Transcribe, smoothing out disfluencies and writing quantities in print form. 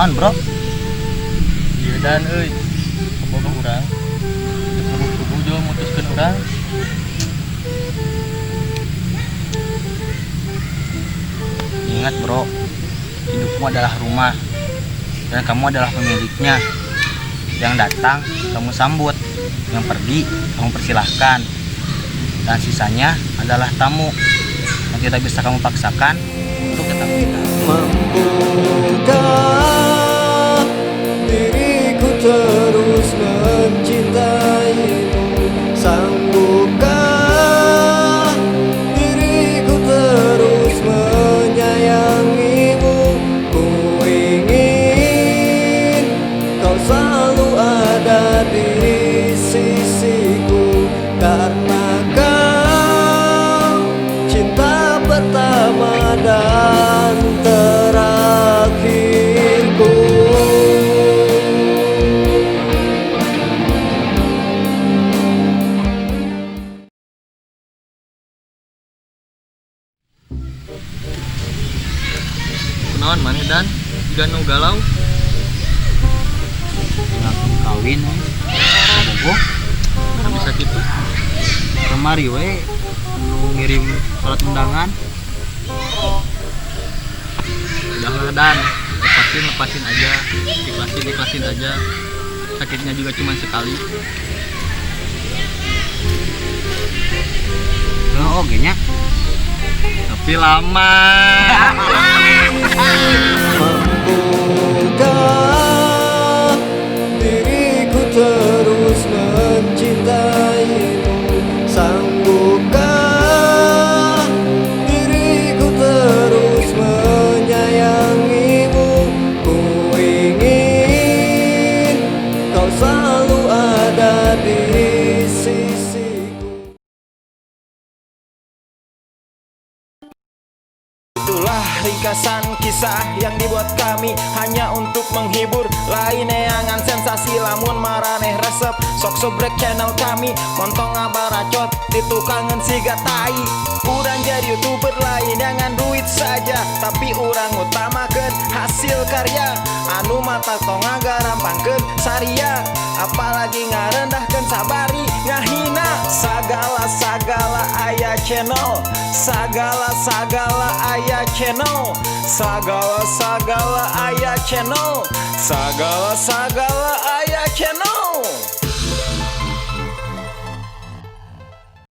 Kunaon, Bro? Iya dan euy. Kabogoh urang. Teu puguh-puguh jol mutuskeun urang. Ingat, Bro. Hidupmu adalah rumah dan kamu adalah pemiliknya. Yang datang kamu sambut, yang pergi kamu persilahkan. Dan sisanya adalah tamu yang tidak bisa kamu paksakan untuk tetap tinggal. Mampukah diriku terus mencintaimu? Sanggupkah diriku terus menyayangimu? Ku ingin kau selalu ada di sisiku, karena kau cinta pertama dan terakhirku. Kunaon maneh, Dan? Jiga nu galau. Tinggal kawin we. Kabogoh. Nah, bisa gitu. Kemari we nu ngirim surat undangan. Udahlah, Dan, lepasin lepasin aja, ikhlasin ikhlasin aja. Sakitnya juga cuma sekali. Oh, oge nya. Tapi lama. Mampukah diriku terus mencintaimu? Sanggupkah diriku terus menyayangimu? Ku ingin kau selalu ada di sisiku. Itulah ringkasan kisah yang dibuat kami hanya untuk menghibur, lain neangan sensasi. Lamun maraneh resep, sok subrek channel kami. Montong ngabaracot di tukangan siga tai. Urang jadi youtuber lain jangan duit saja, tapi urang utamakan hasil karya anu mata tong ngagarampangkeun saria, apalagi ngarendahkeun sabari ngahina. Sagala sagala aya channel, sagala sagala aya channel, sagala sagala aya channel, sagala sagala.